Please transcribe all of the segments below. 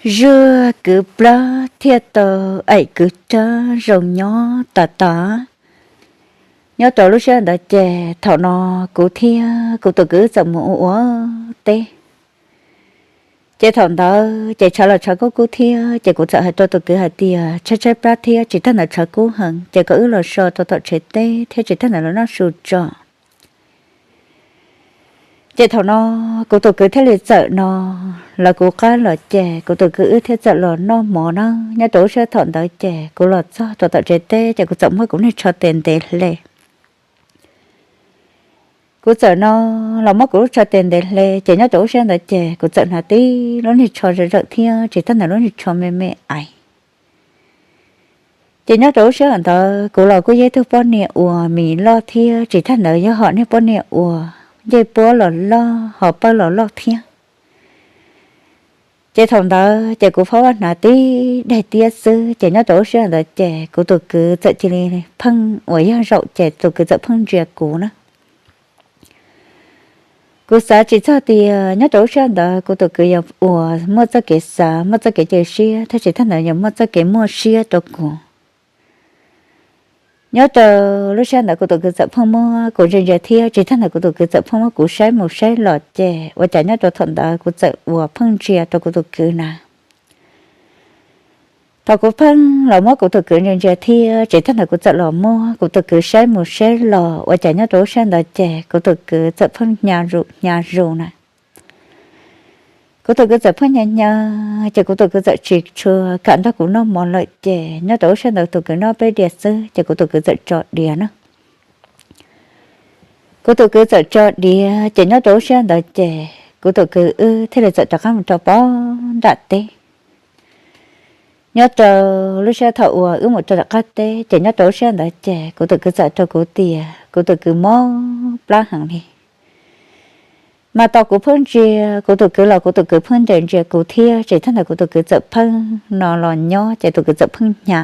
zuag kwv plab thiaj tau aim kwv rab zoo nyob tas tas. Nyob rau lub sij hawm ntawd ces thaum no kuv thiab kuv tus kwv txawm mus ua ua teb. Ces thaum ntawd ces tshav los tshav kub kub thiab, ces kuv txawm hais rau tus kwv hais tias tshaib tshaib plab thiab tsis tag ntawd tshav kub heev, ces kom wb los so rau tom tsev teb thiab tsis tag ntawd los noj su tso. Ces thaum no kuv tus kwv thiaj li txawm no lawv kuv qab los, ces kuv tus kwv wb thiaj txawm los noj mov na. Nyob rau lub sij hawm thaum ntawd ces kuv los txog rau tom tsev teb ces kuv txawm muab kuv niag tsho tes ntev hle. Kuv txawm no los muab kuv lub tsho tes ntev hle, ces nyob rau lub sij hawm ntawd ces kuv txawm hnav tib lub niag tsho zawm zawm thiab tsis tag ntawd lub niag tsho me me aiv. Ces nyob rau lub sij hawm ntawd kuv los kuj yog ib tug poj niam uas mis loj thiab tsis tag ntawd yog hom niag poj niam uas ncej puab los loj ho pawj los loj thiab. Ces thaum ntawd ces kuv phob vaj hnav tib daig tiab xwb, ces nyob rau lub sij hawm ntawd ces kuv tus kwv txawm cia li pheej uas yog zaum ces tus kwv txawm pheej ntsia kuv na. Kuv xav tsis txog tias nyob rau lub sij hawm ntawd kuv tus kwv yuav uas muaj txoj kev xav, muaj txoj kev cia siab, thiab tsis tag ntawd yuav muaj txoj kev muaj siab rau kuv. Nyob rau lub sij hawm ntawd kuv tus kwv txawm pheej muab kuv ntsia ntsia thiab tsis tag ntawd kuv tus kwv txawm pheej muab kuv saib mus saib los, ces ua cas nyob rau thaum ntawd kuv txawm uas pheej ntsia rau kuv tus kwv na. Thaum kuv pheej los muab kuv tus kwv ntsia ntsia thiab tsis tag ntawd kuv txawm los muab kuv tus kwv saib mus saib los, ua cas nyob rau lub sij hawm ntawd ces kuv tus kwv txawm pheej hnya zus hnya zus na. Kuv tus kwv txawm pheej hnya hnya, ces kuv tus kwv txawm tsis tshua kam nrog kuv noj mov lawm, ces nyob rau lub sij hawm ntawd tus kwv noj peb diav xwb, ces kuv tus kwv txawm tso diav na. Kuv tus kwv txawm tso diav, ces nyob rau lub sij hawm ntawd ces kuv tus kwv wb thiaj li txawm rov qab mus rau pem nram teb. Nyob rau lub sij hawm thaum uas wb mus rau tom qab teb, ces nyob rau lub sij hawm ntawd ces kuv tus kwv txawm rau kuv tias kuv tus kwv mob plab heev li. Mas tau kuv pheej ntsia kuv tus kwv los kuv tus kwv pheej nres ntsia kuv thiab tsis tag ntawd kuv tus kwv txawm pheej no los nyob, ces tus kwv txawm pheej hnya.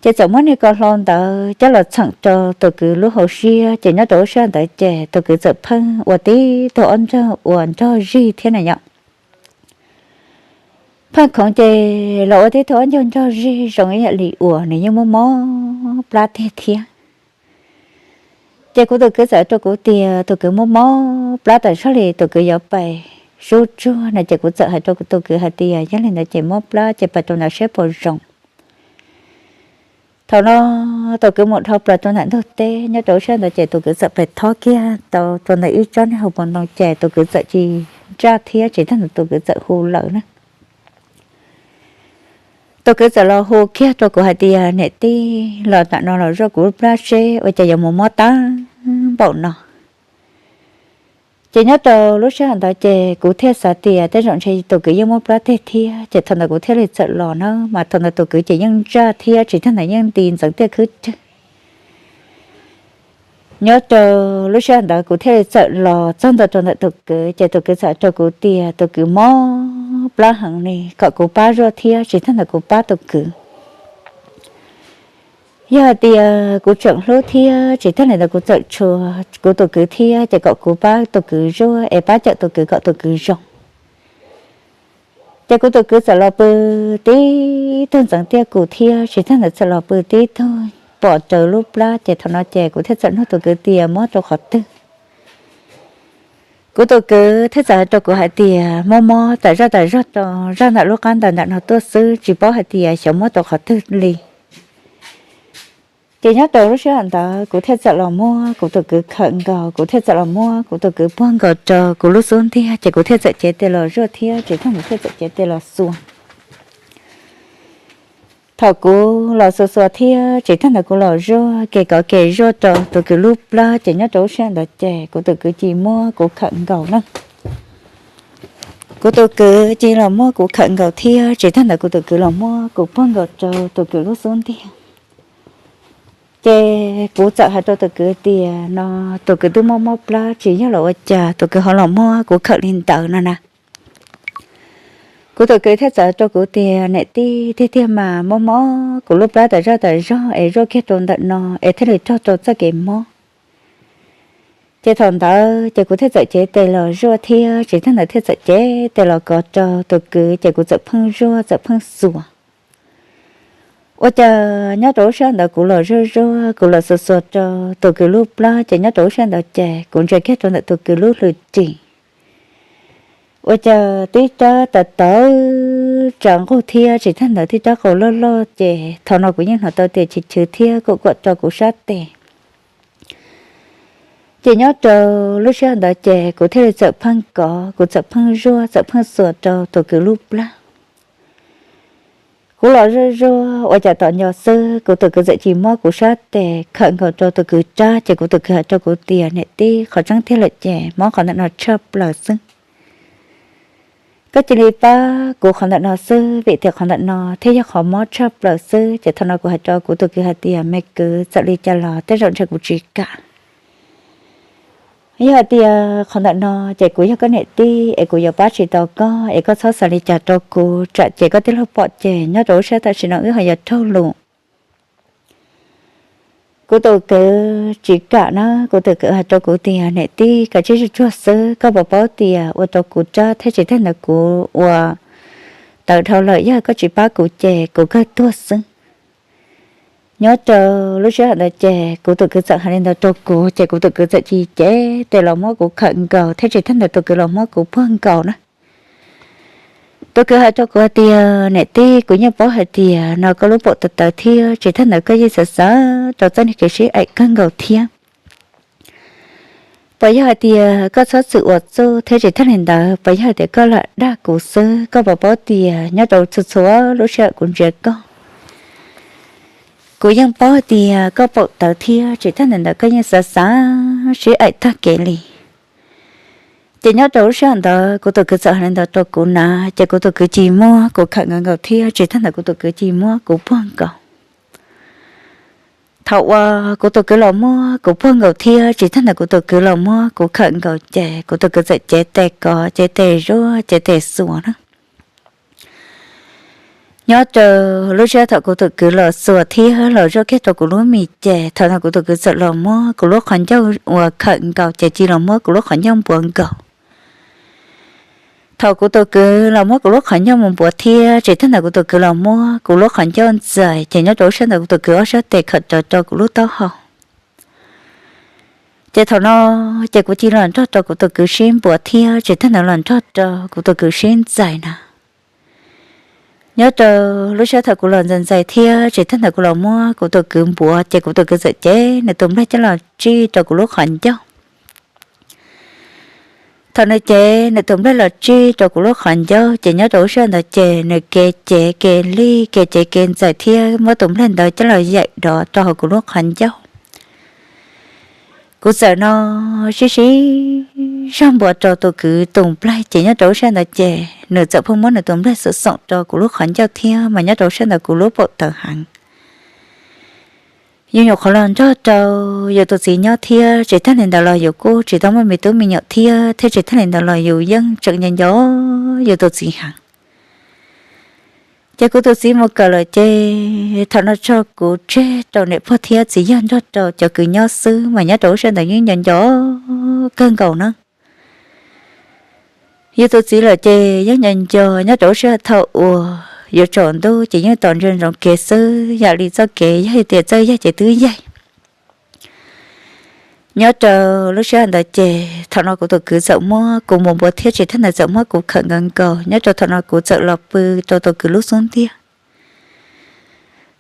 Ces txawm muab niag ko hlau ntawd coj los txheem rau tus kwv lub hauv siab, ces nyob rau lub sij hawm ntawd ces tus kwv txawm pheej ua tib tug ob nrog uas nrog zig thiab na yom. Pheej khoov ces los ua tib tug ob nrog nrog zig zoo ib yam li uas nws yeej muaj mob plab tiag thiab. Ces kuv tus kwv txawm rau kuv tias tus kwv muaj mob plab tas zog li, tus kwv yuav pais sub tsuag no, ces kuv txawm hais rau kuv tus kwv hais tias yog li ntawd ces mob plab ces pais rau nram siab pau zoo. Thaum no tus kwv mus dhau plaws rau ntawm ntug teb, nyob rau lub sij hawm ntawd ces tus kwv txawm pais thob kiag tau rau ntawm ib tsob niag hauv paus ntoo, ces tus kwv txawm tsis ntsaj thiab tsis tag ntawd tus kwv txawm hu lawm na. Tus kwv txawm los hu kiag rau kuv hais tias niam tij, los ntawm no los zuaj kuv lub plab seb ua cas yuav mus mob tag npaum no. Ces nyob rau lub sij hawm ntawd ces kuv thiaj xav tias tej zaum ntshe tus kwv yeej muab plab teg thiab, ces thaum ntawd kuv thiaj li txawm los na, mas thaum ntawd tus kwv ces yeej ntsaj thiab tsis tag ntawd yeej nti ntxeev tiaj khwb rwg. Nyob rau lub sij hawm ntawd kuv thiaj li txawm los txog ntua rau ntawm tus kwv, ces tus kwv txawm rau kuv tias tus kwv mob plab heev li kom kuv pab zuaj thiab tsis tag ntawd kuv pab tus kwv. Yog hais tias kuv tseem hlub thiab tsis tag li ntawd kuv txawm tshua kuv tus kwv thiab ces kom kuv pab tus kwv zuaj es pab cawm tus kwv kom tus kwv zoo. Ces kuv tus kwv txawm los pw tib tug ntxeev tiaj kuv thiab tsis tag ntawd txawm los pw tib tug pom raws lub plab, ces thaum no ces kuv thiaj txawm nug tus kwv tias mob rau qhov twg. Kuv tus kwv thiaj txawm hais rau kuv hais tias mob mob tas zaj tas zog rau zaj ntawm lub qab ntawd ntawm no tuaj xwb, tsis paub hais tias xyov mob rau qhov twg li. Ces nyob rau lub sij hawm ntawd kuv thiaj txawm los muab kuv tus kwv khawm nkaus, kuv thiaj txawm los muab kuv tus kwv puag nkaus rau kuv lub xub ntiag, ces kuv thiaj txawm cev tes los zuaj thiab tsis tag ntawd thiaj txawm cev tes los xuas. Thaum kuv los xuas xuas thiab tsis tag ntawd kuv los zuaj ke kov ke zuaj rau tus kwv lub plab, ces nyob rau lub sij hawm ntawd ces kuv tus kwv cia li muab kuv khawm nkaus na. Kuv tus kwv cia li los muab kuv khawm nkaus thiab tsis tag ntawd kuv tus kwv los muab kuv puag nkaus rau tus kwv lub xub ntiag. Ces kuv txawm hais rau tus kwv tias no tus kwv twb mob mob plab tsis yog los ua cas tus kwv ho los muab kuv khawm li ntawd no na. Kuv tus kwv thiaj txawm rau kuv tias niam tij, tiag tiag mas mob mob kuv lub plab tas zaj tas zog es zuaj kiag rau ntawm no es thiaj li raug rau txoj kev mob. Ces thaum ntawd ces kuv thiaj txawm cev tes los zuaj thiab tsis tag ntawd thiaj txawm cev tes los kov rau tus kwv, ces kuv txawm pheej zuaj txawm pheej xuas. Ua cas nyob rau lub sij hawm ntawd kuv los zuaj zuaj, kuv los xuas xuas rau tus kwv lub plab, ces nyob rau lub sij hawm ntawd ces kuv ntsia kiag rau ntawm tus kwv lub hws ris, ua cas tib rab tawv tawv tsav nqug thiab tsis tag ntawd tib rab qau loj loj, ces thaum no kuv yeej hnov tau tias chwv chwv thiab kuam kuam rau kuv sab tes. Ces nyob rau lub sij hawm ntawd ces kuv thiaj li txawm pheej kov, kuv txawm pheej zuaj txawm pheej xuas rau tus kwv lub plab. Kuv los zuaj zuaj ua cas tom nco xwb, kuv tus kwv txawm cia li muab kuv sab tes khawm nkaus rau tus kwv rab, ces kuv tus kwv hais rau kuv tias, niam tij, qhov tseeb tiag lawm ces mob qhov ntawm no tshaj plaws xwb. Koj cia li pab kuv qhov ntawm no xwb, vim tias qhov ntawm no thiaj yog qhov mob tshaj plaws xwb. Ces thaum no kuv hais rau kuv tus kwv hais tias, me kwv, txawm li cas los tej zaum ntshe kuv tsis kam. Yog hais tias qhov ntawm no ces kuv yog koj niam tij es kuv yuav pab tsis tau koj, es koj txhob xav li cas rau kuv, tsam ces koj tij laug pom ces nyob rau lub sij hawm tam sim no wb ho yuav raug lus. Kuv tus kwv tsis kam na, kuv tus kwv hais rau kuv tias, niam tij, kav tsij tsuag tsuag xwb, koj puas paub tias ua rau kuv rab thiab tsis tag ntawd kuv ua tawv dhau lawm, yog koj tsis pab kuv ces kuv kawg tuag xwb. Nyob rau lub sij hawm ntawd ces kuv tus kwv txawm hais li ntawd rau kuv, ces kuv tus kwv txawm cia li cev tes los muab kuv khawm nkaus thiab tsis tag ntawd tus kwv los muab kuv puag nkaus na. Tus kwv hais rau kuv hais tias, niam tij, kuv yeej paub hais tias no koj lub paum tawv tawv thiab tsis tag ntawd koj yeej xav xav rau txoj niag kev sib aim kawg nkaus thiab. Puas yog hais tias koj txhob txwm ua txuj thiab tsis tag li ntawd, puas yog hais tias koj lam dag kuv xwb? Koj puas paub tias nyob rau txhua txhua lub sij hawm kuv ntsia koj, kuv yeej paub hais tias koj paum tawv thiab tsis tag li ntawd koj yeej xav xav sib aim tag kev li. Ces nyob rau lub sij hawm ntawd kuv tus kwv txawm hais li ntawd rau kuv na, ces kuv tus kwv cia li muab kuv khawm nkaus nkaus thiab tsis tag ntawd kuv tus kwv cia li muab kuv puag nkaus. Thaum uas kuv tus kwv los muab kuv puag nkaus thiab tsis tag ntawd kuv tus kwv los muab kuv khawm nkaus ces kuv tus kwv txawm cev tes kov, cev tes zuaj, cev tes xuas na. Nyob rau lub sij hawm thaum kuv tus kwv los xuas thiab los zuaj kiag rau kuv lub mis ces thaum no kuv tus kwv txawm los muab kuv lub qhov ncauj uas khawm nkaus ces cia li los muab kuv lub qhov ncauj npuav nkaus. Thaum kuv tus kwv los muab kuv lub qhov ncauj mus npuav thiab tsis tag ntawd kuv tus kwv los muab kuv lub qhov ncauj ntxais ces nyob rau lub sij hawm ntawd kuv tus kwv ob sab tes khawm rawv rau kuv lub taub hau. Ces thaum no ces kuv cia li los nrog rau kuv tus kwv sib npuav thiab tsis tag ntawd los nrog rau kuv tus kwv sib ntxais na. Nyob rau lub sij hawm thaum kuv los ntxais ntxais thiab tsis tag ntawd kuv los muab kuv tus kwv npuav ces kuv tus kwv txawm cev nws tus nplaig coj los tsij rau kuv lub qhov ncauj. Thaum nws cev nws tus nplaig los tsij rau kuv lub qhov ncauj ces nyob rau lub sij hawm ntawd ces nws kev cev kev lij kev cev kev ntxais thiab muab tus nplaig ntawd coj los yaim dov rau hauv kuv lub qhov ncauj. Kuv txawm no sib sib zog npuav rau tus kwv tus nplaig ces nyob rau lub sij hawm ntawd ces nws txawm pheej muab nws tus nplaig xoom xoom rau kuv lub qhov ncauj thiab mas nyob rau lub sij hawm ntawd kuv lub paum tawv heev. Yus nyuam qhuav los nrog rau yus tus txiv nyob thiab tsis tag li ntawd los yus kuj tsis tau muaj me tub me nyuam thiab thiab tsis tag li ntawd los yus yeej tseem nco nco yus tus txiv heev. Ces kuv tus txiv mus kawm lawm ces thaum no tso kuv tseg rau niam pog thiab txiv yawg nrog rau cov kwv nyob xwb mas nyob rau lub sij hawm ntawd yeej nco nco kawg nkaus na. Yus tus txiv lawm ces yeej nco nco nyob rau lub sij hawm thaum uas yuav tsaus ntuj ces yeej tos ntsia ntsoov kev xwb, yam li txoj kev yog tias txawj yaig ces twb yaig. Nyob rau lub sij hawm ntawd ces thaum no kuv tus kwv txawm muab kuv mus npuav thiab tsis tag ntawd txawm muab kuv khawm nkaus nkaus, nyob rau thaum no kuv txawm los pw rau tus kwv lub xub ntiag.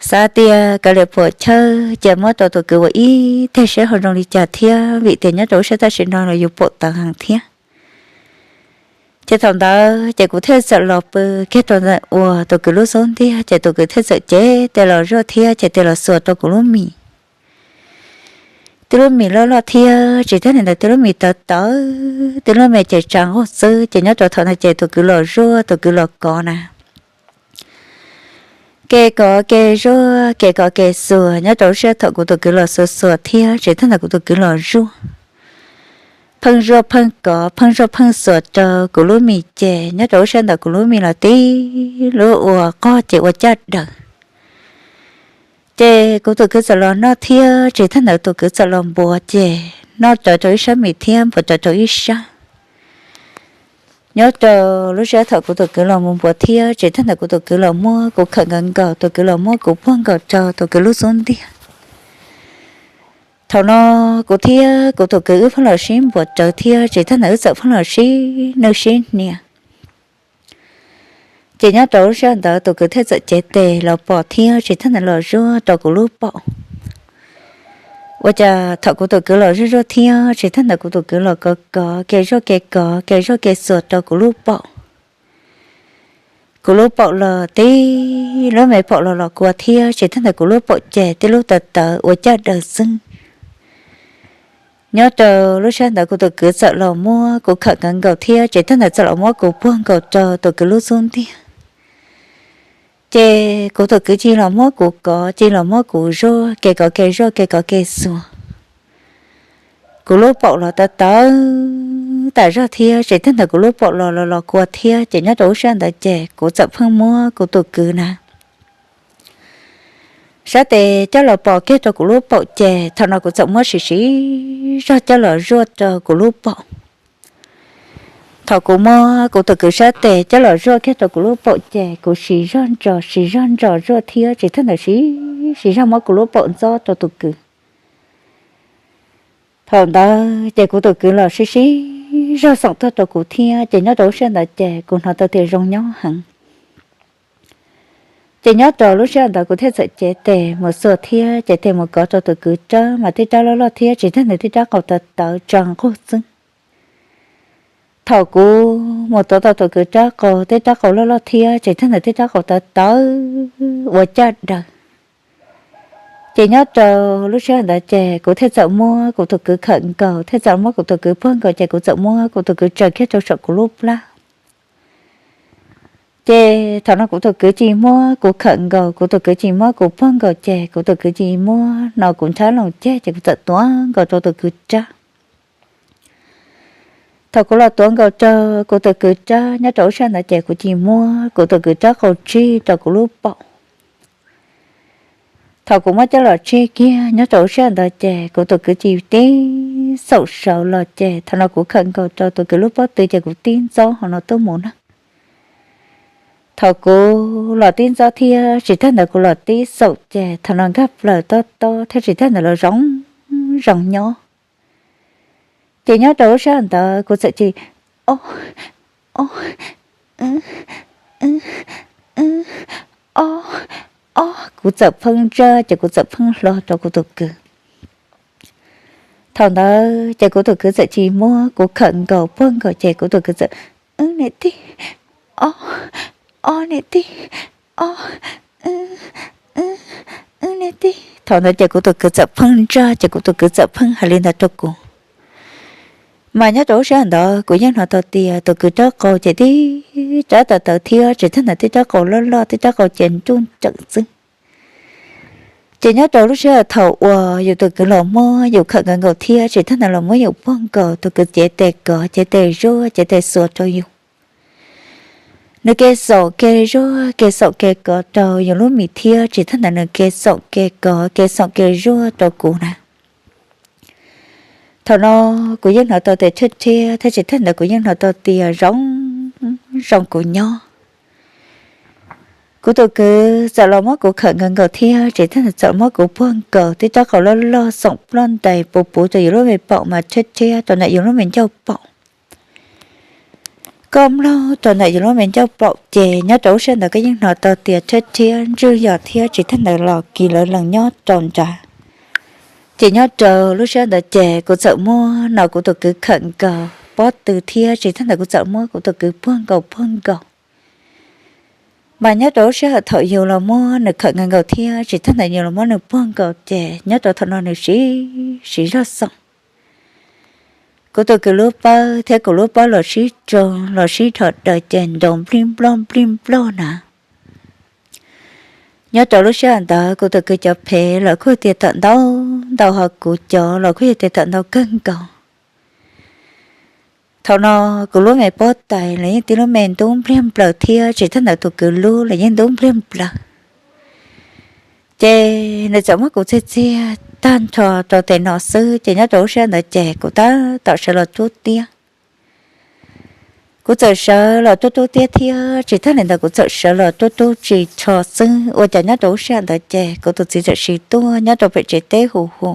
Xav tias kav liam puam chawj ces muab rau tus kwv ua ib teg seb ho zoo li cas thiab vim tias nyob rau lub sij hawm tam sim no los yus paum tawv heev thiab. Ces thaum ntawd ces kuv thiaj txawm los pw kiag rau ntawm uas tus kwv lub xub ntiag ces tus kwv thiaj txawm cev tes los zuaj thiab cev tes los xuas rau kuv lub mis. Twb lub mis loj loj thiab tsis tag li ntawd twb lub mis tawv tawv, twb lub me ces tsa nqug xwb ces nyob rau thaum no ces tus kwv los zuaj tus kwv los kov na. Kev kov kev zuaj kev kov kev xuas nyob rau lub sij hawm thaum kuv tus kwv los xuas xuas thiab tsis tag ntawd kuv tus kwv los zuaj. Pheej zuaj pheej kov pheej zuaj pheej xuas rau kuv lub mis ces nyob rau lub sij hawm ntawd kuv lub mis los tib lub ua qog ces ua caj daws. Ces kuv tus kwv txawm los noj thiab tsis tag ntawd tus kwv txawm los npuav ces noj rawv rau ib sab mis thiab npuav rawv rau ib sab. Nyob rau lub sij hawm thaum kuv tus kwv los mus npuav thiab tsis tag ntawd kuv tus kwv los muab kuv khawm nkaus nkaus, tus kwv los muab kuv puag nkaus rau tus kwv lub xub ntiag. Thaum no kuv thiab kuv tus kwv wb pheej los sib npuav rawv thiab tsis tag ntawd wb txawm pheej los sib nwj sib hnia. Ces nyob rau lub sij hawm ntawd tus kwv thiaj txawm cev tes los pom thiab tsis tag ntawd los zuaj rau kuv lub paum. Ua cas thaum kuv tus kwv los zuaj zuaj thiab tsis tag ntawd kuv tus kwv los kov kov ke zuaj ke kov ke zuaj ke xuas rau kuv lub paum. Kuv lub paum los tib lub me paum los los kua thiab tsis tag ntawd kuv lub paum ces tib lub tawv tawv ua caj daws xwb. Nyob rau lub sij hawm ntawd kuv tus kwv txawm los muab kuv khawm nkaus nkaus thiab tsis tag ntawd txawm los muab kuv puag nkaus rau tus kwv lub xub ntiag. Ces kuv tus kwv cia los muab kuv kov, cia los muab kuv zuaj ke kov ke zuaj ke kov ke xuas. Kuv lub paum los tawv tawv tas zog thiab tsis tag ntawd kuv lub paum los los los kua thiab ces nyob rau lub sij hawm ntawd ces kuv txawm pheej muab kuv tus kwv na sab tes coj los pos kiag rau kuv lub paum ces thaum no kuv txawm muab siv siv zog coj los zuaj rau kuv lub paum. Thaum kuv muab kuv tus kwv sab tes coj los zuaj kiag rau kuv lub paum ces kuv siv zog ntsos siv zog ntsos zuaj thiab tsis tag ntawd siv siv zog muab kuv lub paum ntxob rau tus kwv. Thaum ntawd ces kuv tus kwv los siv siv zog xoom tuaj rau kuv thiab ces nyob rau lub sij hawm ntawd ces kuv hnov tau tias zoo nyob heev. Ces nyob rau lub sij hawm ntawd kuv thiaj txawm cev tes mus xuas thiab cev tes mus kov rau tus kwv rab mas tib rab loj loj thiab tsis tag ntawd tib rab qau tawv tawv tsa nqug xwb. Thaum kuv mus tuav tau tus kwv rab qau, tib rab qau loj loj thiab tsis tag ntawd tib rab qau tawv tawv ua caj daws, ces nyob rau lub sij hawm ntawd ces kuv thiaj txawm muab kuv tus kwv khawm nkaus thiaj txawm muab kuv tus kwv puag nkaus ces kuv txawm muab kuv tus kwv tsaws kiag rau saum kuv lub plab. Ces thaum no kuv tus kwv tsis muab kuv khawm nkaus, kuv tus kwv tsis muab kuv puag nkaus ces kuv tus kwv tsis muab no kuv nrhab loo ceg ces kuv txawm tuav nkaus rau tus kwv rab. Thaum kuv los tuav nkaus rau kuv tus kwv rab nyob rau lub sij hawm ntawd ces kuv cia li muab kuv tus kwv rab qau tsig rau kuv lub paum. Thaum kuv muab coj los tsig kiag nyob rau lub sij hawm ntawd ces kuv tus kwv cia li tib xaum saud los ces thaum no kuv khawm nkaus rau tus kwv lub pob tw ces kuv tib ntxob hauv no tuaj mus na. Thaum kuv los tib ntxob thiab tsis tag ntawd kuv los tib xaum ces thaum no nkag plaws tob tob thiab tsis tag ntawd los zoo zoo nyob. Ces nyob rau lub sij hawm ntawd kuv txawm cia li ob ob ob ob, kuv txawm pheej ntsaj ces kuv txawm pheej hlo rau kuv tus kwv. Thaum ntawd ces kuv tus kwv txawm cia li muab kuv khawm nkaus puag nkaus ces kuv tus kwv txawm, wb niam tij, ob ob niam tij, ob, wb niam tij. Thaum ntawd ces kuv tus kwv txawm pheej ntsaj ces kuv tus kwv txawm pheej hais li ntawd rau kuv. Mas nyob rau lub sij hawm ntawd kuv yeej hnov tau tias tus kwv rab qau ces tib rab tawv tawv thiab tsis tag ntawd tib rab qau loj loj tib rab qau ces nruj nreem xwb. Ces nyob rau lub sij hawm thaum uas yus tus kwv los muab yus khawm nkaus nkaus thiab tsis tag ntawd los muab yus puag nkaus, tus kwv cev tes kov cev tes zuaj cev tes xuas rau yus. Nws ke xaum ke zuaj ke xaum ke kov rau yus lub mis thiab tsis tag ntawd nws ke xaum ke kov ke xaum ke zuaj rau kuv na. Thaum no kuv yeej hnov tau tias rhiab rhiab thiab tsis tag ntawd kuv yeej hnov tau tias zoo zoo kuv nyob. Kuv tus kwv txawm los muab kuv khawm nkaus nkaus thiab tsis tag ntawd txawm muab kuv puag nkaus tib rab qau loj loj xoom ploj ntais puv puv rau yus lub me paum mas rhiab rhiab rau ntawm yus lub me ncauj paum. Koj mloog rau ntawm yus lub me ncauj paum ces nyob rau lub sij hawm ntawd koj yeej hnov tau tias rhiab rhiab ntswj yos thiab tsis tag ntawd los kis lawv lees nyob rau nrad. Ces nyob rau lub sij hawm ntawd ces kuv txawm muab no kuv tus kwv khawm nkaus pob tw thiab tsis tag ntawd kuv txawm muab kuv tus kwv puag nkaus puag nkaus. Mas nyob rau lub sij hawm thaum yus los muab nws khawm nkaus nkaus thiab tsis tag ntawd yus los muab nws puag nkaus ces nyob rau thaum no nws siv siv zog xoom. Kuv tus kwv lub pawg thiab kuv lub pawg los sib tso los sib dhos daws ces nrov nplij nploj nplij nploj na. Nyob rau lub sij hawm ntawd kuv tus kwv cov phev los kuj tias tawm ntau ntau, ho kuv cov los kuj yog tias tawm ntau kawg nkaus. Thaum no kuv lub me pob tais los yeej tib lub me ntub npliag nplaws thiab tsis tag ntawd tus kwv lub los yeej ntub npliag nplaws. Ces nws txawm muab kuv txiag txiag tag nrho rau tes no xwb, ces nyob rau lub sij hawm ntawd ces kuv tab tom sawv los tub tiab. Kuv txawm sawv los tub tub tiab thiab, tsis tag li ntawd kuv txawm sawv los tub tub tsis tho xwb, ua cas nyob rau lub sij hawm ntawd ces kuv tus txiv txawm siv tuaj nyob rau pem tsev teb hu hu.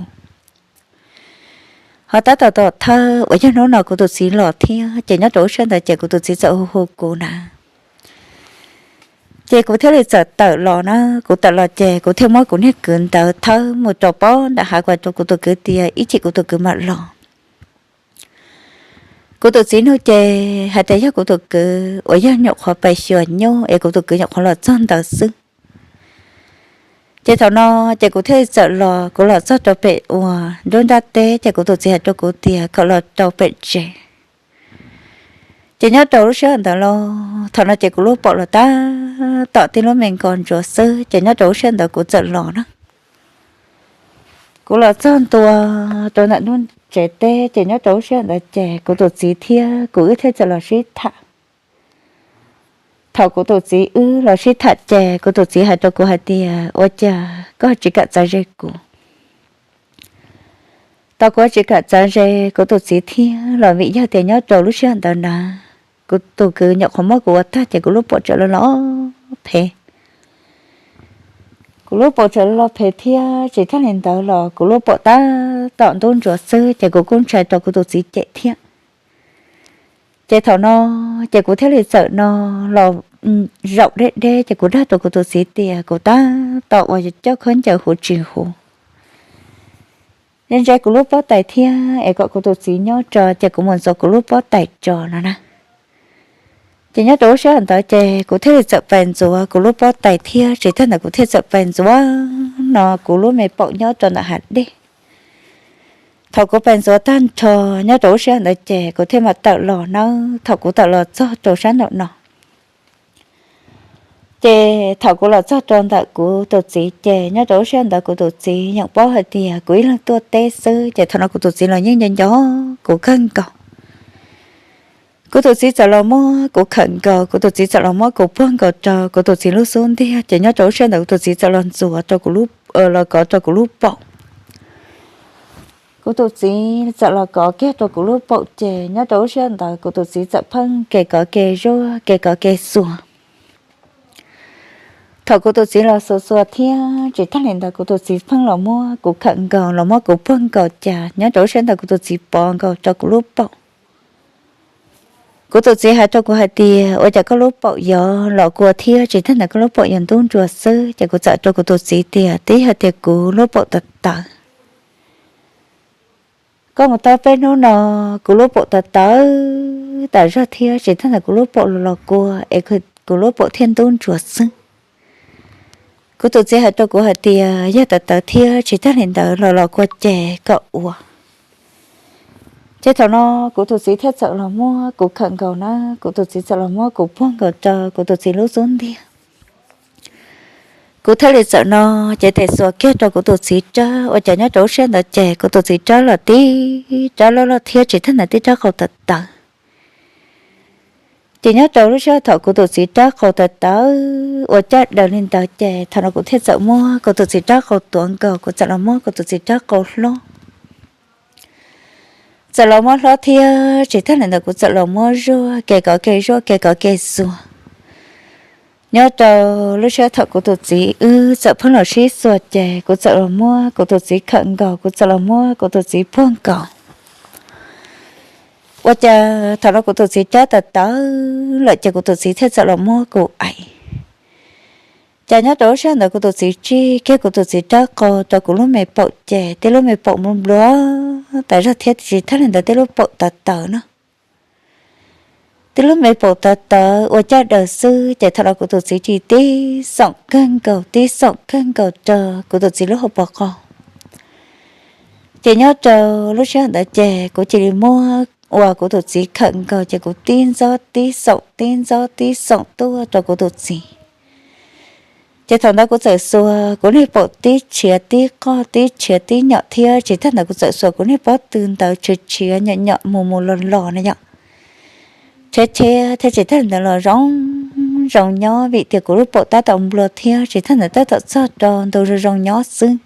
Ho tab tom tom thawj uas yog hnub no kuv tus txiv los thiab, ces nyob rau lub sij hawm ntawd ces kuv tus txiv txawm hu hu kuv na. Ces kuv thiaj li txawm tawm los na, kuv tawm los ces kuv thiaj muab kuv niag kwv ntawd thawb mus rau pem ntawm hav, kuv hais rau kuv tus kwv tias ib chim kuv tus kwv mam los. Kuv tus txiv nug ces hais tias yog kuv tus kwv uas yog nyuam qhuav pais xyuas nyuj es kuv tus kwv nyuam qhuav los txog ntawd xwb. Ces thaum no ces kuv thiaj li txawm los, kuv los txog rau pem uas nruab nrab teb ces kuv tus txiv hais rau kuv tias kom los rau pem tsev. Ces nyob rau lub sij hawm ntawd los thaum no ces kuv lub paum los tab tom tib lub me nko ntsuav xwb, ces nyob rau lub sij hawm ntawd kuv txawm los na. Kuv los txog ntua rau ntawm nruab tsev teb, ces nyob rau lub sij hawm ntawd ces kuv tus txiv thiab kuv wb thiaj txawm los sib tham. Thaum kuv tus txiv wb los sib tham ces kuv tus txiv hais rau kuv hais tias ua cas koj tsis kam txav ze kuv? Tau kuv tsis kam txav ze kuv tus txiv thiab los vim yog tias nyob rau lub sij hawm ntawd na, kuv tus kwv nyuam qhuav muab kuv ua tag ces kuv lub paum txawm los los phem. Kuv lub paum txawm los los phem thiab, tsis tag li ntawd los kuv lub paum tab tom ntub ntsuav xwb, ces kuv kuj ntshai rau kuv tus txiv cem thiab. Ces thaum no ces kuv thiaj li txawm no los zaum deb deb, ces kuv dag rau kuv tus txiv tias kuv tab tom uas coj khaub ncaws huv tsis huv, ntse kuv lub pob tais thiab es kom kuv tus txiv nyob tso, ces kuv mus ntxuav kuv lub pob tais tso no na. Ces nyob rau lub sij hawm ntawd ces kuv thiaj li txawm pais ntxuav kuv lub pob tais thiab, tsis tag ntawd kuv thiaj txawm pais ntxuav no kuv lub me paum nyob rau ntawm hav dej. Thaum kuv pais ntxuav tag nrho nyob rau lub sij hawm ntawd ces kuv thiaj mam tawm los nawb. Thaum kuv tawm los txog rau sab nraum no, ces thaum kuv los txog rau ntawm kuv tus txiv ces nyob rau lub sij hawm ntawd kuv tus txiv yeej paub hais tias kuv ib leeg tuaj teb xwb, ces thaum no kuv tus txiv los yeej nco nco kuv kawg nkaus. Kuv tus txiv txawm los muab kuv khawm nkaus, kuv tus txiv txawm los muab kuv puag nkaus rau kuv tus txiv lub xub ntiag, ces nyob rau lub sij hawm ntawd kuv tus txiv txawm los ntxuav rau kuv lub, los kov rau kuv lub paum. Kuv tus txiv txawm los kov kiag rau kuv lub paum, ces nyob rau lub sij hawm ntawd kuv tus txiv txawm pheej ke kov ke zuaj ke kov ke xuas. Thaum kuv tus txiv los xuas xuas thiab, tsis tag li ntawd kuv tus txiv pheej los muab kuv khawm nkaus los muab kuv puag nkaus, ces nyob rau lub sij hawm ntawd kuv tus txiv pov nkaus rau kuv lub paum. Kuv tus txiv hais rau kuv hais tias ua cas koj lub paum yuav los kua thiab, tsis tag ntawd koj lub paum yuav ntub ntsuav xwb, ces kuv txawm rau kuv tus txiv tias twb yog tias kuv lub paum tawv tawv. Koj mus tau peb hnub no kuv lub paum tawv tawv tas zog thiab, tsis tag ntawd kuv lub paum los los kua es kuv lub paum thiaj ntub ntsuav xwb. Kuv tus txiv hais rau kuv hais tias yog tawv tawv thiab tsis tag li ntawd los los kua ces kom ua. Ces thaum no kuv tus txiv thiaj txawm los muab kuv khawm nkaus na, kuv tus txiv txawm los muab kuv puag nkaus rau kuv tus txiv lub xub ntiag. Kuv thiaj li txawm no cev tes xuas kiag rau kuv tus txiv rab, ua cas nyob rau lub sij hawm ntawd ces kuv tus txiv rab los tib rab loj loj thiab tsis tag ntawd tib rab qau tawv tawv. Ces nyob rau lub sij hawm thaum kuv tus txiv rab qau tawv tawv ua caj daws li ntawd ces thaum no kuv thiaj txawm muab kuv tus txiv rab qau tuav nkaus, kuv txawm los muab kuv tus txiv rab qau hlob. Txawm los muab hlob thiab tsis tag li ntawd kuv txawm los muab zuaj ke kov ke zuaj ke kov ke xuas. Nyob rau lub sij hawm thaum kuv tus txiv wb txawm pheej los sib xuas ces kuv txawm los muab kuv tus txiv khawm nkaus, kuv txawm los muab kuv tus txiv puag nkaus. Ua cas thaum no kuv tus txiv rab tawv tawv lawm ces kuv tus txiv thiaj txawm los muab kuv aim. Ces nyob rau lub sij hawm ntawd kuv tus txiv tsij kiag kuv tus txiv rab qau rau kuv lub me paum ces tib lub me paum nplua nplua tas zog thiab tsis tag li ntawd tib lub paum tawv tawv no. Tib lub me paum tawv tawv ua caj daws xwb ces thaum no kuv tus txiv tsis tib xoom kawg nkaus tib xoom kawg nkaus rau kuv tus txiv lub hauv paus qau. Ces nyob rau lub sij hawm ntawd ces kuv cia li muab uas kuv tus txiv khawm nkaus ces kuv tib ntxob tib xoom tib ntxob tib xoom tuaj rau kuv tus txiv. Ces thaum ntawd kuv txawm xuas kuv niag paum tib tshiav tib qoj tib tshiav tib nyom thiab tsis tag ntawd kuv txawm xuas kuv niag pob tw ntawd tshiav tshiav nyom nyom mus mus los los na yom. Tshiav tshiav thiab tsis tag ntawd los zoo zoo nyob vim tias kuv lub paum tab tom nplua thiab tsis tas ntawd tab tom txog rau ntu zoo zoo nyob xwb.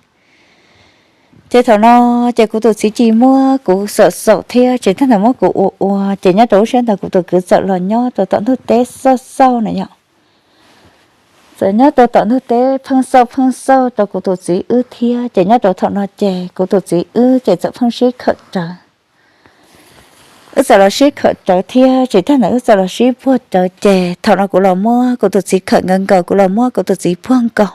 Ces thaum no ces kuv tus txiv tsis muab kuv xaum xaum thiab tsis tas ntawd muab kuv ua ua, ces nyob rau lub sij hawm ntawd kuv tus kwv txawm los nyob rau tom ntug teb xauj xauj na yom. Txawm nyob rau tom ntug teb pheej xauj pheej xauj rau kuv tus txiv wb thiab, ces nyob rau thaum no ces kuv tus txiv wb ces txawm pheej sib khawm rawv. Wb txawm los sib khawm rawv thiab tsis tas ntawd wb txawm los sib puag rawv, ces thaum no kuv los muab kuv tus txiv khawm nkaus nkaus, kuv los muab kuv tus txiv puag nkaus.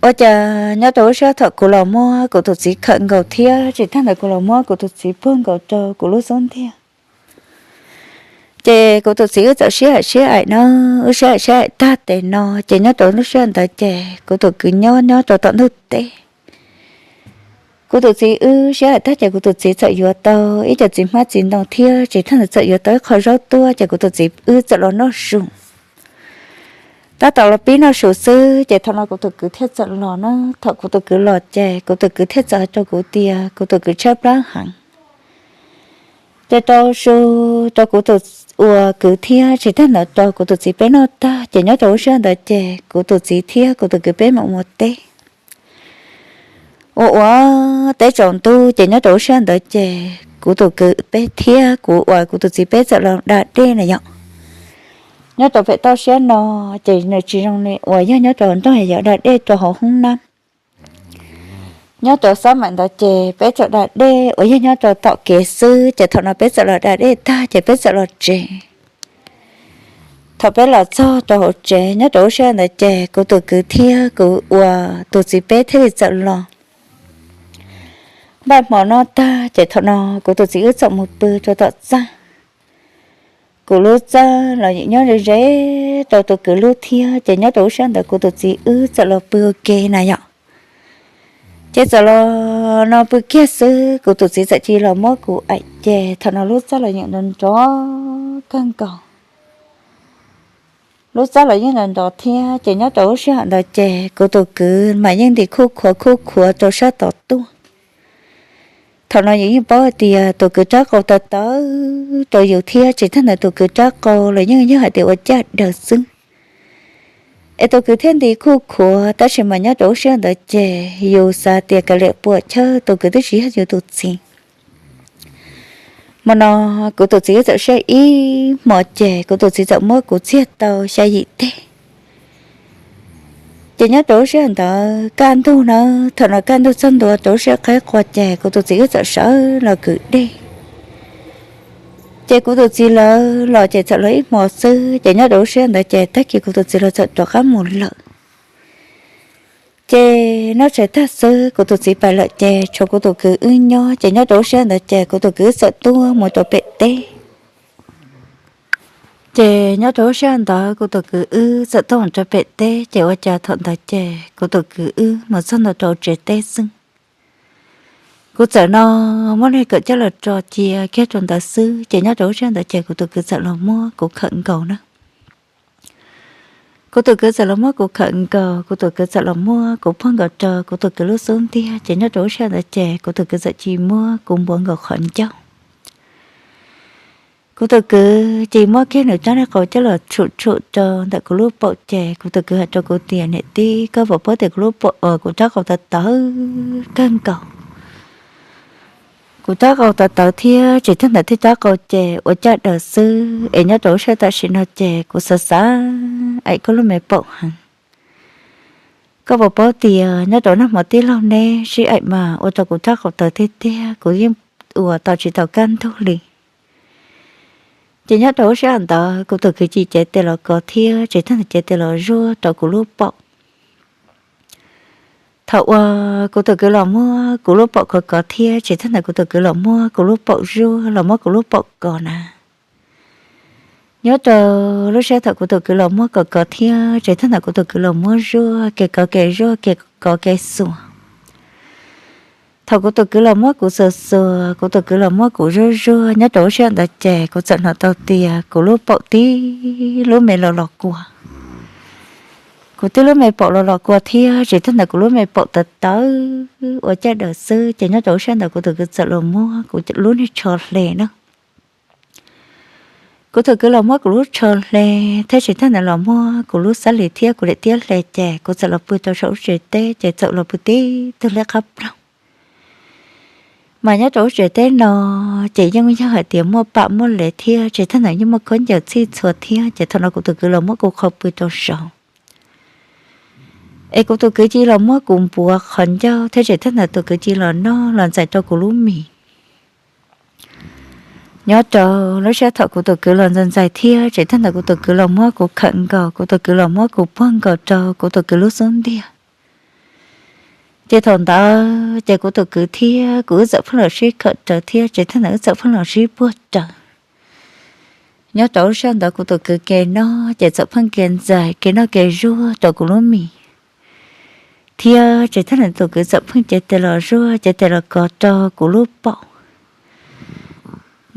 Ua cas nyob rau lub sij hawm thaum kuv los muab kuv tus txiv khawm nkaus thiab tsis tas ntawd kuv los muab kuv tus txiv puag nkaus rau kuv lub xub ntiag, ces kuv tus txiv wb txawm sib aim sib aim na, wb sib aim sib aim tag tes no, ces nyob rau lub sij hawm ntawd ces kuv tus kwv nyob nyob rau tom ntug teb. Kuv tus txiv wb sib aim tag ces kuv tus txiv txawm yuav tau ib co txiv hmab txiv ntoo thiab tsis tas ntawd txawm yuav tau ib qho zaub tuaj, ces kuv tus txiv wb txawm los noj su. Tab tom los pib noj su xwb ces thaum no kuv tus kwv thiaj txawm los na. Thaum kuv tus kwv los ces kuv tus kwv thiaj txawm hais rau kuv tias kuv tus kwv tshaib plab heev. Ces rau su rau kuv tus ua kwv thiab tsis tas ntawd rau kuv tus txiv peb noj tag, ces nyob rau lub sij hawm ntawd ces kuv tus txiv thiab kuv tus kwv peb mam mus teb. Ua ua teb tsaus ntuj ces nyob rau lub sij hawm ntawd ces kuv tus kwv peb thiab kuv uas kuv tus txiv peb txawm los da dej na yom. Nyob rau pem toj siab no ces nws tsis zoo li uas yog nyob rau nrog yawm da dej rau hauv hoob nab. Nyob rau xab maim ntawd ces peb txawm da dej uas yog nyob rau tom kev xwb, ces thaum no peb txawm los da dej tag ces peb txawm los tsev. Thaum peb los txog rau hauv tsev nyob rau lub sij hawm ntawd ces kuv tus kwv thiab kuv uas tus txiv peb thiaj li txawm los npaj hmo noj tag, ces thaum no kuv tus txiv wb txawm mus pw rau tom txaj. Kuv lub txaj los yeej nyob ze ze rau tus kwv lub thiab, ces nyob rau lub sij hawm ntawd kuv tus txiv wb txawm los pw ua ke na yom. Ces txawm los no pw kiag xwb kuv tus txiv txawm cia li los muab kuv aim, ces thaum no lub txaj los yeej nrov nrov kawg nkaus. Lub txaj los yeej nrov nrov thiab, ces nyob rau lub sij hawm ntawd ces kuv tus kwv mas yeej nti khuj khuav khuj khuav rau sab tod tuaj. Thaum no yus yeej paub hais tias tus kwv rab qau tawv tawv rau yus thiab tsis tas ntawd tus kwv rab qau los yeej yog hais tias ua caj daws xwb. Es tus kwv thiaj nti khuj khuav, tab sis mas nyob rau lub sij hawm ntawd ces yus xav tias kav liam puam chawj, tus kwv twb tsis yog yus tus txiv. Hmo no kuv tus txiv wb txawm sib aim ib hmos ces kuv tus txiv txawm muab kuv txiag tau xya yim teg. Ces nyob rau lub sij hawm ntawd kaj ntug na, thaum no kaj ntug txog ntua rau lub sij hawm qaib qua ces kuv tus txiv wb txawm sawv los kwv dej. Ces kuv tus txiv lawv los ces txawm los ib hmos xwb, ces nyob rau lub sij hawm ntawd ces tag kis kuv tus txiv lawv txawm rov qab mus lawm. Ces noj tshais tag xwb kuv tus txiv pais lawm ces tshuav kuv tus kwv wb nyob, ces nyob rau lub sij hawm ntawd ces kuv tus kwv wb txawm tuaj mus rau pem teb. Ces nyob rau lub sij hawm ntawd kuv tus kwv wb txawm tuaj mus rau pem teb, ces ua cas thaum ntawd ces kuv tus kwv wb mus txog ntua rau tsev teb xwb. Kuv txawm no muab niag kawm coj los tso cia kiag rau ntawd xwb, ces nyob rau lub sij hawm ntawd ces kuv tus kwv txawm los muab kuv khawm nkaus na. Kuv tus kwv txawm los muab kuv khawm nkaus, kuv tus kwv txawm los muab kuv puag nkaus rau kuv tus kwv lub xub ntiag, ces nyob rau lub sij hawm ntawd ces kuv tus kwv txawm cia li muab kuv npuav nkaus qhov ncauj. Kuv tus kwv cia li muab kiag nws rab niag qau coj los tshum tshum rau ntawm kuv lub paum, ces kuv tus kwv hais rau kuv tias, niam tij, koj puas paub tias kuv lub paum, kuv rab qau tawv tawv kawg nkaus. Kuv rab qau tawv tawv thiab tsis tas ntawd tej rab qau ces ua caj daws xwb, es nyob rau lub sij hawm tam sim no ces kuv xav xav aim koj lub me paum heev. Koj puas paub tias nyob rau nag hmo tij laug neb sib aim mas ua rau kuv rab qau tawv tiag tiag, kuv yeej ua tau tsis tau kaj ntug li. Ces nyob rau lub sij hawm ntawd kuv tus kwv cia li cev tes los kov thiab tsis tas ntawd cev tes los zuaj rau kuv lub paum. Thaum uas kuv tus kwv los muab kuv lub paum kov kov thiab tsis tas ntawd kuv tus kwv los muab kuv lub paum zuaj, los muab kuv lub paum kov na. Nyob rau lub sij hawm thaum kuv tus kwv los muab kov kov thiab tsis tas ntawd kuv tus kwv los muab zuaj, kev kov kev zuaj, kev kov kev xuas. Thaum kuv tus kwv los muab kuv xuas xuas, kuv tus kwv los muab kuv zuaj zuaj, nyob rau lub sij hawm ntawd ces kuv txawm hnov tau tias kuv lub paum tib lub me los los kua. Kuv tib lub me paum los los kua thiab tsis tas ntawd kuv lub me paum tawv tawv ua caj daws xwb, ces nyob rau lub sij hawm ntawd kuv tus kwv txawm los muab kuv lub niag tsho hle na. Kuv Kuv tus kwv los muab kuv lub tsho hle, thiab tsis tag ntawd los muab kuv lub xab lis thiab kuv daim tiab hle, ces kuv txawm los pw rau saum lub tsev teb, ces txawm los pw tib tug liab qab ploog. Mas nyob rau lub tsev teb no ces yeej yog hais tias muaj pam muaj lev thiab tsis tag ntawd yeej muaj khaub ncaws txhij txhua thiab, ces thaum no kuv tus kwv los muab kuv qhau pw rau saud. Es kuv tus kwv cia li los muab kuv npuav qhov ncauj thiab tsis tag ntawd tus kwv cia li los noj los ntxais rau kuv lub mis. Nyob rau lub sij hawm thaum kuv tus kwv los ntxais ntxais thiab tsis tag ntawd kuv tus kwv los muab kuv khawm nkaus, kuv tus kwv los muab kuv puag nkaus rau kuv tus kwv lub xub ntiag. Ces thaum ntawd ces kuv tus kwv thiab kuv wb txawm pheej los sib khawm rawv thiab tsis tag ntawd wb txawm pheej los sib puag rawv. Nyob rau lub sij hawm ntawd kuv tus kwv ke noj ces txawm pheej ke ntxais ke noj ke zuag rau kuv lub mis, thiab tsis tag ntawd tus kwv txawm pheej cev tes los zuag cev tes los kov rau kuv lub paum.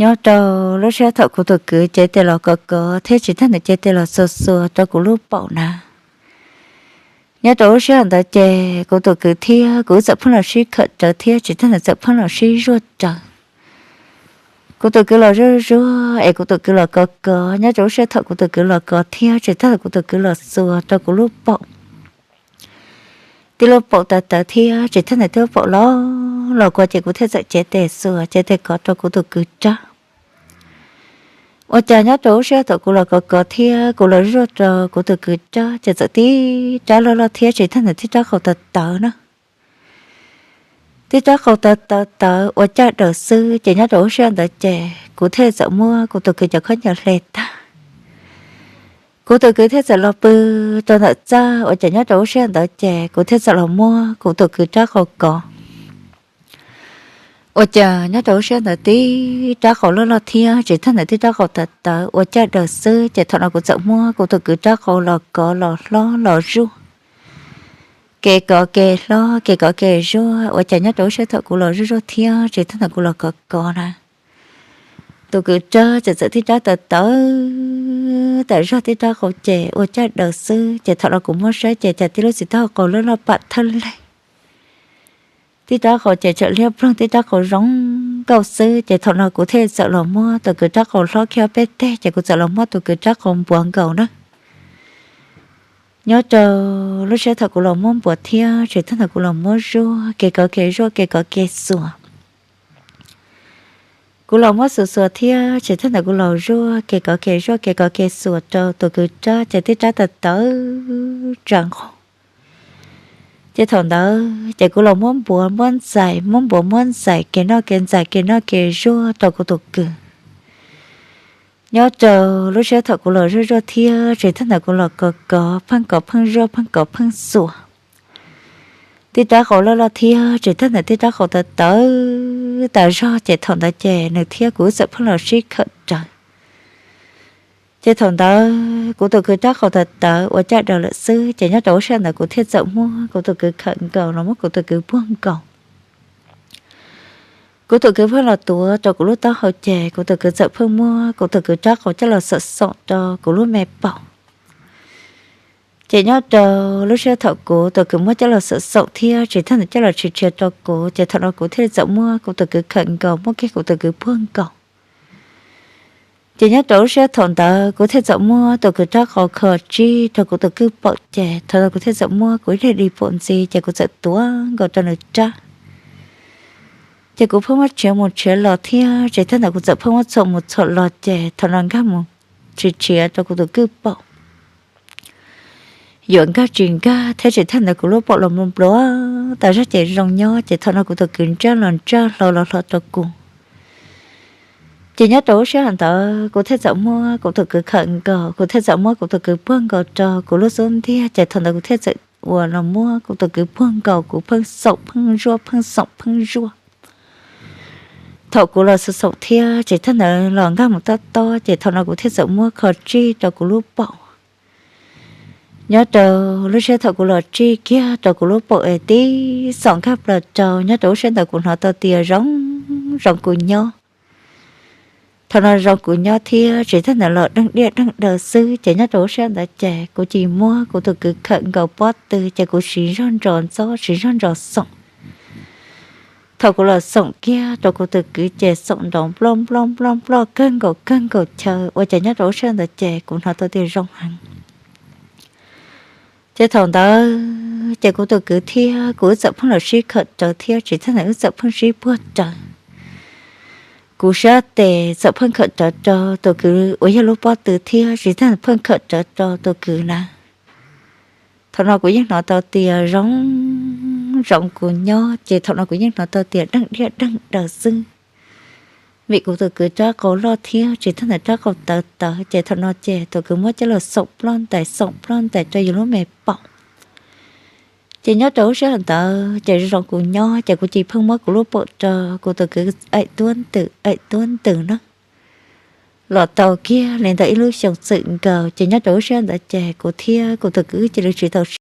Nyob rau lub sij hawm thaum kuv tus kwv cev tes los kov kov thiab tsis tag ntawd cev tes los xuas xuas rau kuv lub paum na, nyob rau lub sij hawm ntawd ces kuv tus kwv thiab kuv wb txawm pheej los sib khawm rawv thiab tsis tag ntawd txawm pheej los sib zuag rawv. Kuv tus kwv los zuag zuag es kuv tus kwv los kov kov, nyob rau lub sij hawm thaum kuv tus kwv los kov thiab tsis tag ntawd kuv tus kwv los xuas rau kuv lub paum, tib lub paum tawv tawv thiab tsis tag ntawd tib lub paum loj los kua, ces kuv thiaj txawm cev tes xuas cev tes kov rau kuv tus kwv rab. Ua cas nyob rau lub sij hawm thaum kuv los kov kov thiab kuv los zuag rau kuv tus kwv rab ces txawm tib rab loj loj thiab tsis tag ntawd tib rab qau tawv tawv na. Tib rab qau tawv tawv tawv ua caj daws xwb, ces nyob rau lub sij hawm ntawd ces kuv thiaj txawm muab kuv tus kwv cov khaub ncaws hle tag. Kuv tus kwv thiaj txawm los pw rau ntawm txaj, ua cas nyob rau lub sij hawm ntawd ces kuv thiaj txawm los muab kuv tus kwv rab qau kov. Ua cas nyob rau lub sij hawm ntawd tib rab qau loj loj thiab tsis tag ntawd tib rab qau tawv tawv ua caj daws xwb, ces thaum no kuv txawm muab kuv tus kwv rab qau los kov los hlob los zuaj, kev kov kev hlob kev kov kev zuaj, ua cas nyob rau lub sij hawm thaum kuv los zuaj zuaj thiab tsis tag ntawd kuv los kov kov na, tus kwv rab ces txawm tib rab tawv tawv tas zog, tib rab qau ces ua caj daws xwb, ces thaum no kuv muab saib ces cas tib lub txiv taub hau qau loj loj pam thawj leeg, tib rab qau ces tseem liab ploog, tib rab qau zoo nkauj xwb, ces thaum no kuv thiaj txawm los muab tus kwv rab qau hlob kiag peb teg, ces kuv txawm los muab tus kwv rab qau npuav nkaus na. Nyob rau lub sij hawm thaum kuv los muab npuav thiab tsis tag ntawd kuv los muab zuaj kev kov kev zuaj kev kov kev xuas. Kuv los muab xuas xuas thiab tsis tag ntawd kuv los zuaj kev kov kev zuaj kev kov kev xuas rau tus kwv rab ces tib rab tawv tawv tsa nqho. Ces thaum ntawd ces kuv los muab npuav muab ntxais, muab npuav muab ntxais, kev noj kev ntxais kev noj kev zuaj rau kuv tus kwv. Nyob rau lub sij hawm thaum kuv los zuaj zuaj thiab tsis tag ntawd kuv los kov kov, pheej kov pheej zuaj pheej kov pheej xuas, tib rab qau loj loj thiab tsis tag ntawd tib rab qau tawv tawv tas zog, ces thaum ntawd ces nws thiab kuv wb txawm pheej los sib khawm rawv. Ces thaum ntawd kuv tus kwv rab qau tawv tawv ua caj daws lawm xwb, ces nyob rau lub sij hawm ntawd kuv thiaj txawm muab kuv tus kwv khawm nkaus los muab kuv tus kwv puag nkaus. Kuv tus kwv pheej los tuav rau kuv lub taub hau, ces kuv tus kwv txawm pheej muab kuv tus kwv rab qau coj los xaum xaum rau kuv lub me paum. Ces nyob rau lub sij hawm thaum kuv tus kwv muab coj los xaum xaum thiab tsis tag ntawd coj los tshis tshiav rau kuv, ces thaum no kuv thiaj li txawm muab kuv tus kwv khawm nkaus, muab kiag kuv tus kwv puag nkaus. Ces nyob rau lub sij hawm thaum ntawd kuv thiaj txawm muab tus kwv rab qau kho tsib rau kuv tus kwj paum, ces thaum no kuv thiaj txawm muab kuv ib daim di paum ntxiv, ces kuv txawm tuav nkaus rau nws rab. Ces kuv pheej muab tshiav mus tshiav los thiab tsis tag ntawd kuv txawm pheej muab txhuam mus txhuam los, ces thaum no nkag mus tshis tshiav rau kuv tus kwj paum, yuav nkag tsis nkag thiab tsis tag ntawd kuv lub paum los npluav npluav tas zog ces zoo nyob, ces thaum no kuv tus kwv ntsaj los ntsaj, hlo los hlo rau kuv. Ces nyob rau lub sij hawm ntawd kuv thiaj txawm muab kuv tus kwv khawm nkaus, kuv thiaj txawm muab kuv tus kwv puag nkaus rau kuv lub xub ntiag, ces thaum ntawd kuv thiaj txawm uas los muab kuv tus kwv puag nkaus, kuv pheej xaum pheej zuaj pheej xaum pheej zuaj. Thaum kuv los xaum xaum thiab tsis tag ntawd los nkag mus tob tob, ces thaum no kuv thiaj txawm muab kho tsij rau kuv lub paum. Nyob rau lub sij hawm thaum kuv los tsij kiag rau kuv lub paum es tib xaum nkag plaws rau, nyob rau lub sij hawm ntawd kuv hnov tau tias zoo zoo kuv nyob. Thaum no zoo kuv nyob thiab tsis tag ntawd los deeg diaj deeg daw xwb, ces nyob rau lub sij hawm ntawd ces kuv cia li muab kuv tus kwv khawm nkaus pob tw, ces kuv siv zog ntsos ntxob siv zog ntsos xaum. Thaum kuv los xoom kiag rau kuv tus kwv ces xoom nrov nploj nploj nploj nploj kawg nkaus kawg nkaus chaw ua cas nyob rau lub sij hawm ntawd ces kuv hnov tau tias zoo heev. Ces thaum ntawd ces kuv tus kwv thiab kuv wb txawm pheej los sib khawm rawv thiab tsis tag ntawd wb txawm pheej sib puag rawv. Kuv sab tes txawm pheej khawm rawv rau tus kwv uas yog lub pob tw thiab tsis tag pheej khawm rawv rau tus kwv na. Thaum no kuv yeej hnov tau tias zoo zoo kuv nyob ces thaum no kuv yeej hnov tau tias deej diaj deej daws xwb. Vim kuv tus kwv rab qau loj thiab tsis tag ntawd rab qau tawv tawv ces thaum no ces tus kwv muab coj los xoom ploj ntais xoom ploj ntais rau yus lub me paum. Ces nyob rau lub sij hawm ntawd ces zoo zoo kuv nyob ces kuv cia li pheej muab kuv lub paum rau kuv tus kwv aim tuab ntws aim tuab ntws na. Los tau kiag li ntawm ib lub xyoo txwm nkaus ces nyob rau lub sij hawm ntawd ces kuv thiab kuv tus kwv cia li tsis tau